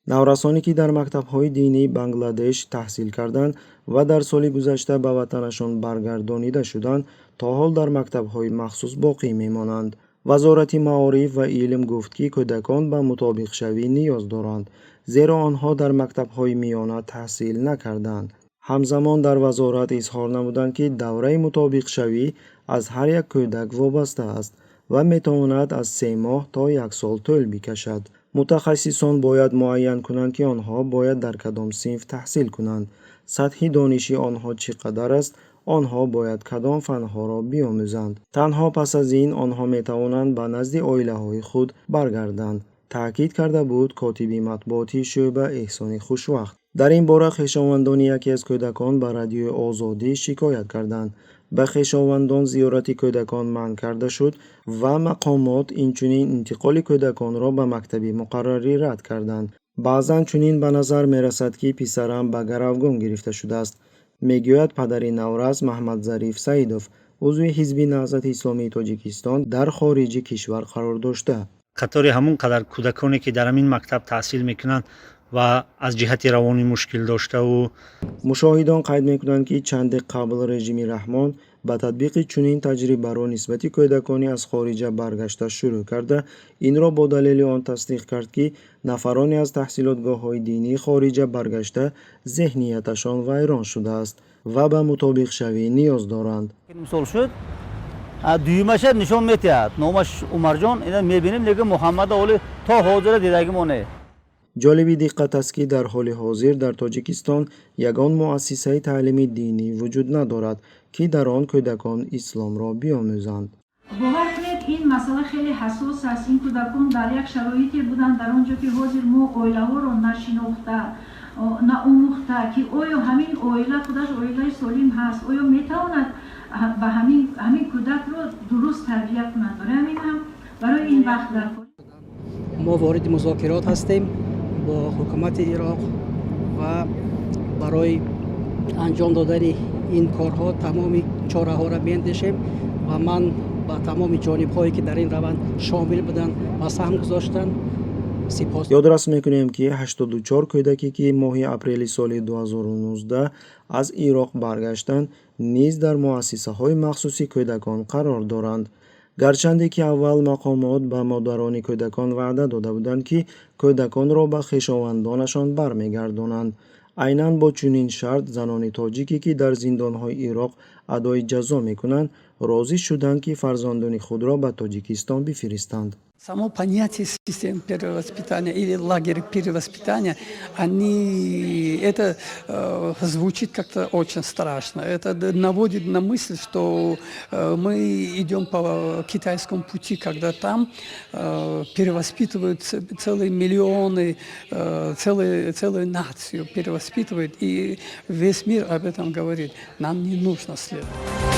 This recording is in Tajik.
Наврасоне, ки дар мактабҳои динии Бангладеш таҳсил карданд ва дар соли гузашта ба ватанашон баргардонида шуданд, то ҳол дар мактабҳои махсус боқӣ мемонанд. Вазорати маориф ва илм гуфт, ки кӯдакон ба мутобиқшавӣ ниёз доранд, зеро онҳо дар мактабҳои миёна таҳсил накарданд. Ҳамзамон дар вазорат изҳор намуданд, ки давраи мутобиқшавӣ аз ҳар як кӯдак вобаста аст ва метавонад аз 3 моҳ то як сол тӯл бикашад. Мутахассисон бояд муайян кунанд, ки онҳо бояд дар кадом синф таҳсил кунанд, сатҳи дониши онҳо чӣ қадар аст, онҳо бояд кадом фанҳоро биомӯзанд. Танҳо пас аз ин онҳо метавонанд ба назди оилаҳои худ баргарданд, таъкид карда буд котиби матбуотии шӯъба Эҳсони Хушвақт. Дар ин бора хешовандони яке аз кӯдакон ба Радиои Озодӣ шикоят карданд. Ба хешовандон зиёрати кӯдакон манъ карда шуд ва мақомот инчунин интиқоли кӯдаконро ба мактаби муқаррарӣ рад карданд. «Баъзан чунин ба назар мерасад, ки писарам ба гаравгон гирифта шудааст», мегӯяд падари наврас Маҳмадзариф Саидов, узви Ҳизби Наҳзати Исломии Тоҷикистон дар хориҷи кишвар қарор дошта. Қатори ҳамон қадар кӯдаконе, ки дар ҳамин мактаб таҳсил мекунанд ва аз ҷиҳати равонӣ мушкил доштаву Мушоҳидон қайд мекунанд, ки чанде қабл режими Раҳмон ба татбиқи чунин таҷрибаро нисбати кӯдакони аз хориҷа баргашта шурӯъ карда, инро бо далели он тасдиқ кард, ки нафароне аз таҳсилотгоҳҳои динии хориҷа баргашта зеҳнияташон вайрон шудааст ва ба мутобиқшавӣ ниёз доранд. Мисол шуд, дуюмаша нишон метиҳад, номаш Умарҷон. Ина мебинем, лекин Муҳаммада оли то ҳозира дидагимо не. Ҷолиби диққат аст, ки дар ҳоли ҳозир дар Тоҷикистон ягон муассисаи таълими динӣ вуҷуд надорад, ки дар он кӯдакон исломро биомӯзанд. Бовар кунед, ин масъала хеле ҳассос аст. Ин кӯдакон дар як шароите буданд дар он ҷо, ки ҳозир мо оилаҳоро нашинохта, наомӯхта, ки оё ҳамин оила худаш оилаи солим ҳаст, оё метавонад ба ҳамин кӯдакро дуруст тарбия кунад. Барои ҳамин ҳам барои ин вақт дар Мо вориди музокирот ҳастем бо ҳукумати Ироқ ва барои анҷом додани ин корҳо тамоми чораҳоро меандешем ва ман ба тамоми ҷонибҳое, ки дар ин раванд шомил буданд ва саҳм гузоштанд, сипос. Ёдрас мекунем, ки 84 кӯдаке, ки моҳи апрели соли 2019 аз Ироқ баргаштанд, низ дар муассисаҳои махсуси кӯдакон қарор доранд. Гарчанде ки аввал мақомот ба модарони кӯдакон ваъда дода буданд, ки кӯдаконро ба хешовандонашон бармегардонанд, айнан бо чунин шарт занони тоҷике, ки дар зиндонҳои Ироқ адои ҷазо мекунанд, розӣ шуданд, ки фарзандони худро ба Тоҷикистон бифиристанд. Само понятие системы перевоспитания или лагерь перевоспитания, это звучит как-то очень страшно. Это наводит на мысль, что мы идем по китайскому пути, когда там перевоспитывают целые миллионы, целую нацию перевоспитывают, и весь мир об этом говорит. Нам не нужно следовать.